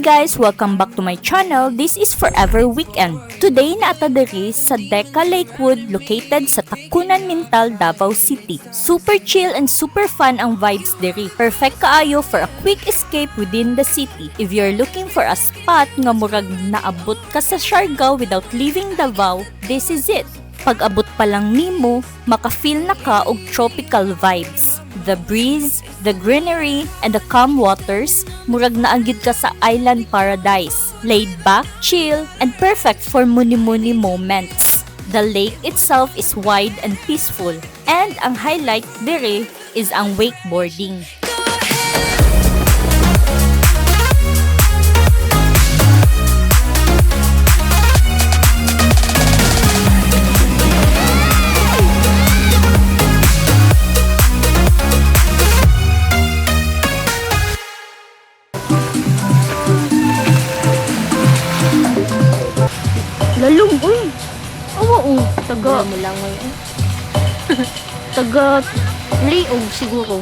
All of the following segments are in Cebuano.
Guys! Welcome back to my channel. This is Forever Weekend. Today naa ta diri sa Deca Lakewood, located sa Tacunan Mintal, Davao City. Super chill and super fun ang vibes diri. Perfect kaayo for a quick escape within the city. If you're looking for a spot nga murag naabot ka sa Siargao without leaving Davao, this is it. Pag-abot pa lang nimo, maka-feel na ka og tropical vibes. The breeze, the greenery, and the calm waters, murag naa gyud ka sa island paradise. Laid back, chill, and perfect for muni-muni moments. The lake itself is wide and peaceful, and ang highlight diri is ang wakeboarding. Lalom, uy. Oo, taga. Mo langoy eh. Taga liog siguro.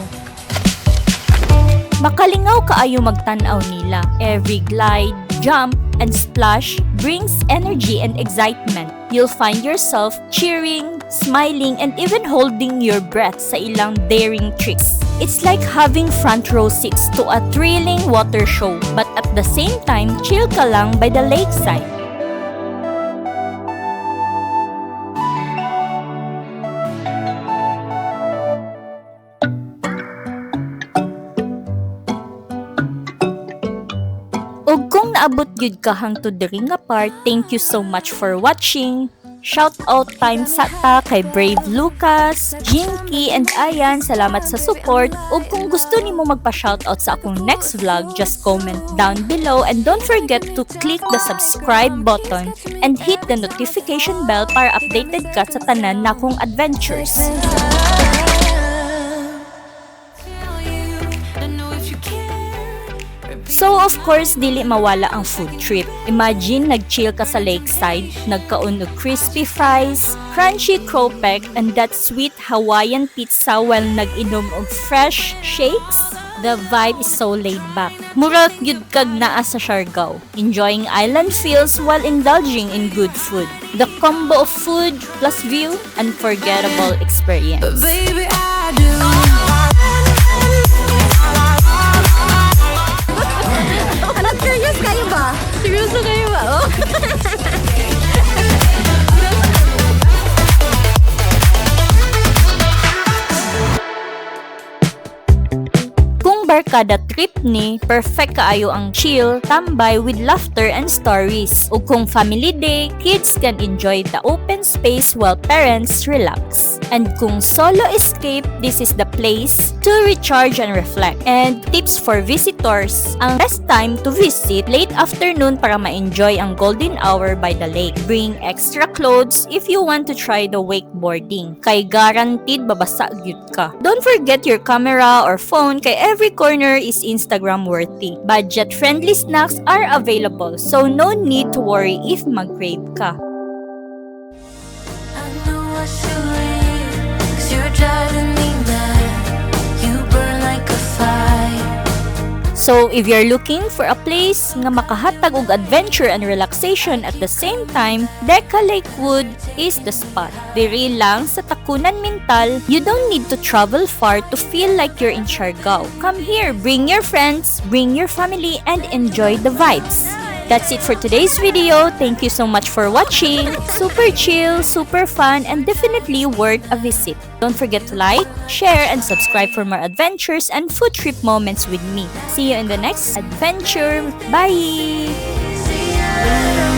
Makalingaw kaayo magtan-aw nila. Every glide, jump, and splash brings energy and excitement. You'll find yourself cheering, smiling, and even holding your breath sa ilang daring tricks. It's like having front row seats to a thrilling water show, but at the same time, chill ka lang by the lakeside. Ug kung naabot gyud ka hangtod diri nga part, thank you so much for watching. Shout out time sa ta kay Brave Lucas, Jinky, and Ayan. Salamat sa support. Ug kung gusto nimo magpa-shoutout sa akong next vlog, just comment down below and don't forget to click the subscribe button and hit the notification bell para updated ka sa tanan nakong adventures. Tell you, don't know if you care. So of course, dili mawala ang food trip. Imagine nag-chill ka sa lakeside, nagkaon og crispy fries, crunchy kropek, and that sweet Hawaiian pizza while nag-inom og fresh shakes. The vibe is so laid back. Murag gyud kag naa sa Siargao, enjoying island feels while indulging in good food. The combo of food plus view, unforgettable experience. But baby, I do. Ano, curious kayo ba? Seryoso kayo ba? Oh. Kung barkada trip ni, perfect kaayo ang chill, tambay with laughter and stories. Ug kung family day, kids can enjoy the open space while parents relax. And kung solo escape, this is the place to recharge and reflect. And tips for visitors, ang best time to visit, late afternoon para ma-enjoy ang golden hour by the lake. Bring extra clothes if you want to try the wakeboarding. Kay guaranteed babasa gyud ka. Don't forget your camera or phone kay every corner is Instagram worthy. Budget-friendly snacks are available, so no need to worry if mag-crave ka. I know I should leave, 'cause you're driving me mad. You burn like a fire. So, if you're looking for a place nga makahatag og adventure and relaxation at the same time, Deca Lakewood is the spot. Diri lang sa Tacunan Mintal, you don't need to travel far to feel like you're in Siargao. Come here, bring your friends, bring your family, and enjoy the vibes. That's it for today's video. Thank you so much for watching. Super chill, super fun, and definitely worth a visit. Don't forget to like, share, and subscribe for more adventures and food trip moments with me. See you in the next adventure. Bye! See ya.